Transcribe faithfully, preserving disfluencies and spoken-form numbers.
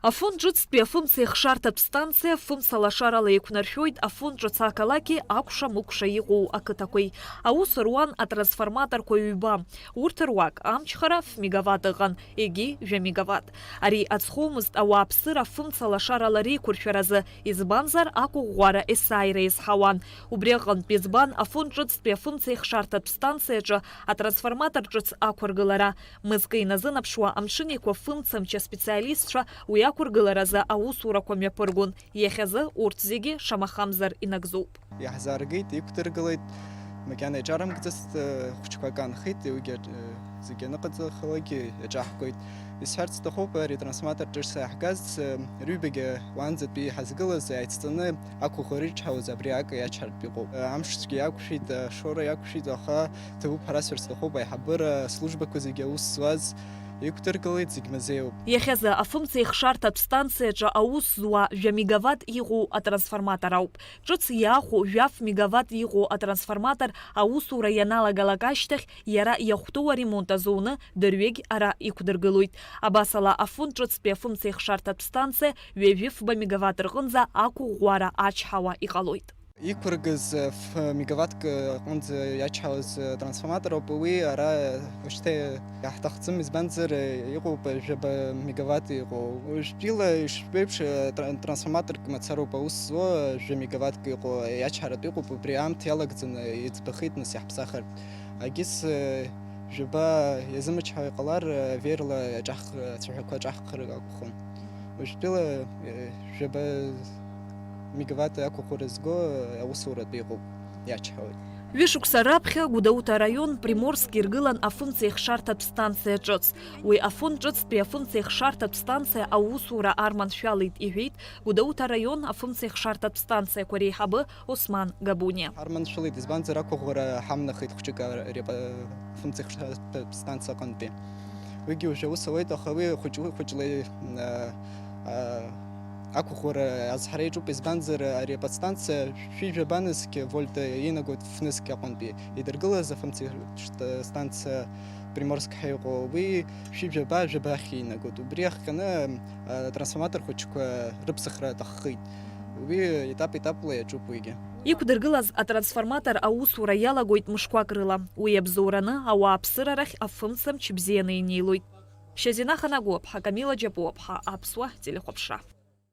Афон ҿыцтәи афымца ихшарҭатә станциа фымца лашарала еиқәнаршәоит афон ҿыц ақалақьи акәша-мыкәша иҟоу ақыҭақәеи. Аус руан атрансформаторқәа ҩба. Урҭ руак амчхара ф-мегаватт ыҟан, егьи жәа-мегаватт. Ари ацхәомызт ауааԥсыра афымца лашарала реиқәыршәаразы, избанзар, ақәыӷәӷәара есааира еизҳауан. Убри аҟынтә избан афон ҿыцтәи афымца ихшарҭатә станциаҿы атрансформатор ҿыц ақәыргылара. Мызкы иназынаԥшуа, Амшын Еиқәа фымцамч аспециалистцәа уи ақәыргыларазы аусурақәа мҩаԥыргон. Иахьазы урҭ зегьы шамахамзар инагӡоуп. Иаҳзааргеит, иқәдыргылеит, макьана иҿарымкӡацт, хәыҷқәак аанхеит, уигьы, зегьы аныҟаҵахалакгьы иаҿаҳкуеит. Исҳәарц сҭахуп, ари трансформатор ҿыц иаҳгаз, рҩбагьы уаанӡатәи иҳазгылаз, иааицҵаны ақәыӷәӷәара ирчҳауаз абри ак иачҳартә иҟоуп. Амшцәгьа иақәшәеит, ашоура иақәшәеит, аха ҭабуп ҳәа расҳәар сҭахуп, аиҳабыра службақәа зегьы аус зуаз иқәдыргылеит, зегь мазеиуп. Иахьазы афымца ихшарҭатә станциаҿы аус зуа жәа-мегаватт иҟоу атрансформатор ауп. Ҿыц иаахәо жәаф мегаватт иҟоу атрансформатор аусура ианалагалак ашьҭахь, иара иахәҭоу аремонт азуны дырҩегь ара иқәдыргылоит. Абасала, афон ҿыцтәи афымца ихшарҭатә станциа ҩажәи фба мегаватт рҟынӡа ақәыӷәӷәара ачҳауа иҟалоит. Иқәыргаз, ф-, мегаваттк аҟынӡа иачҳауаз трансформатор ауп, уи ара уажәшьҭа иаҳҭахӡам, избанзар, иҟоуп жәаба мегаватт иҟоу. Уажәтәила ишжәбо еиԥш, тра-, трансформаторк мацароуп аус зуа, жәа мегаваттк иҟоу, иачҳаратә иҟоуп, убри аамҭа иалагӡаны иӡбахеит, нас иаҳԥсахыртә. Агьыс, жәаба иазымчҳауа иҟалар, веерла аҿаҳх-, ацәаҳәақәа аҿаҳхыр акәхон. Уажәтәыла, э, жәаба мегаватт ақәыӷәӷәара зго, э, аусуратә иҟоуп, иачҳауеит. Ҩышықәса раԥхьа Гәдоуҭа араион Приморск иргылан афымца ихшарҭатә станциа ҿыц. Уи афон ҿыцтәи афымца ихшарҭатә станциа аусура арманшәалеит, иҳәеит Гәдоуҭа араион афымца ихшарҭатә станциақәа реиҳабы Осман Габуниа. Ҳарманшәалеит, избанзар, ақәыӷәӷәара ҳамнахит хәҷык ари афымца ихшарҭатә станциа аҟынтәи. Уигьы уажәы аус ауеит, аха уи хәыҷ-, хәыҷла, а, а, ақәыӷәӷәара азҳара иаҿуп, избанзар, ари аподстанциа шәи-жәаба нызқь вольт инагоит фнызқь аҟынтәи идыргылаз афымца станциа Приморск ҳәа иҟоу, уи шәи-жәаба, жәаба ахь инагоит. Убри иахҟьаны, а, трансформатор хәыҷқәа рыԥсахра аҭаххеит. Уи етап-етапла иаҿуп уигьы. Иқәдыргылаз атрансформатор аусура иалагоит мышқәак рыла. Уи абзоураны ауааԥсыра рахь афымцамч бзианы инеилоит. Шьазина Ханагәыаԥҳа, Камила Џьапуаԥҳа, Аԥсуа телехәаԥшра.